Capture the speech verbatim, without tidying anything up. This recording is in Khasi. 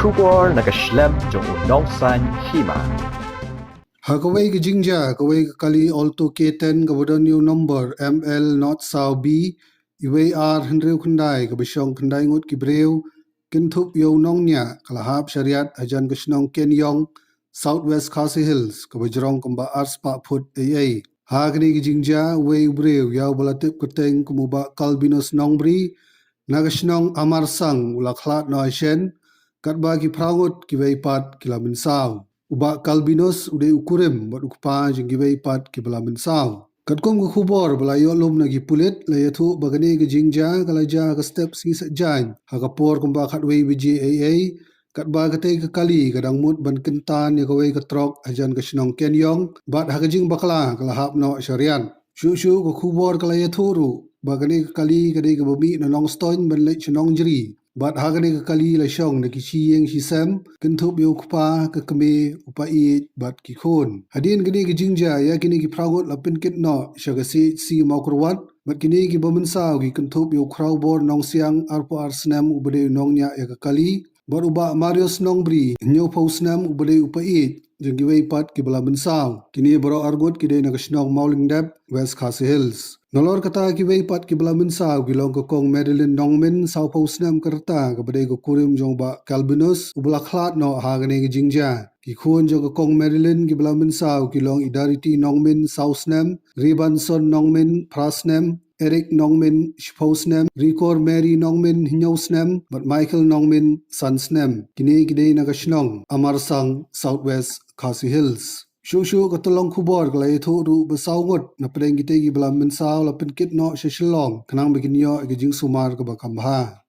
Khubor na ka shlem jong u nongsan hima. Ha kawei ka jingjia, kawei ka kali Alto K ten kaba don ïa u number M L not saw B, iwei ar hynriew khyndai kaba shong khyndai ngut ki briew, kynthup ïa u nongñiah ka la hap shariat hajan ka shnong Kenyong, South West Khasi Hills, kaba jrong kumba arspah phut ei ei. Ha kane ka jingjia, uwei u briew ïa uba la tip kyrteng kum u Bah Kalbinus Nongbri, na ka shnong Amarsang u la khlad noh ha shen, katba ki phra ngut kiwei pat ki la mynsaw. U Bah Kalbinus u dei u kurim bad u kpa jong kiwei pat kiba la mynsaw. Katkum ka khubor ba la ïoh lum na ki pulit, la ïathuh ba kane ka jingjia ka la jia ha ka step sngi Saitjaiñ ha ka por kumba khatwei baje ei ei, katba katei ka kali ka dang mut ban kyntan ïa kawei ka trok hajan ka shnong Kenyong, bad ha ka jingbakla ka la hap noh shariat. Shuh shuh ka khubor ka la ïathuh ruh ba kane ka kali ka dei kaba mih na Nongstoiñ ban leit sha Nongjri, bad ha kane ka kali la shong na ki shi ïing shi sem, kynthup ïa u kpa, ka kmie, u paid bad ki khun. Hadien kane ka jingjia, ïa kine ki phra ngut la pynkit noh sha ka C H C Mawkyrwat, bad kine kiba mynsaw ki kynthup ïa u Khrawbor Nongsiang, arphew ar snem, uba dei u nongñiah ïa ka kali, bad u Bah Marius Nongbri, hynñiewphew snem, uba dei u paid jong kiwei pat kiba la mynsaw. Kine baroh ar ngut ki dei na ka shnong Mawlyngdep, West Khasi Hills. Nalor kata, kiwei pat kiba la mynsaw ki long ka Kong Madeline Nongmin, sawphew snem ka rta, kaba dei ka kurim jong u Bah Kalbinus, uba la khlad noh ha kane ka jingjia. Ki khun jong ka Kong Madeline kiba la mynsaw ki long i Dariti Nongmin, saw snem, Ribanson Nongmin, phra snem, Eric Nongmin, shiphew snem, Rikor Mary Nongmin, hynñiew snem, bad Michael Nongmin, san snem. Kine ki dei na ka shnong Amarsang, South West Khasi Hills. Shuh shuh ka tyllong khubor ka la ïathuh ruh ba saw ngut na pdeng kitei kiba la mynsaw la pynkit noh sha Shillong, khnang ba kin ïoh ïa ka jingsumar kaba kham bha.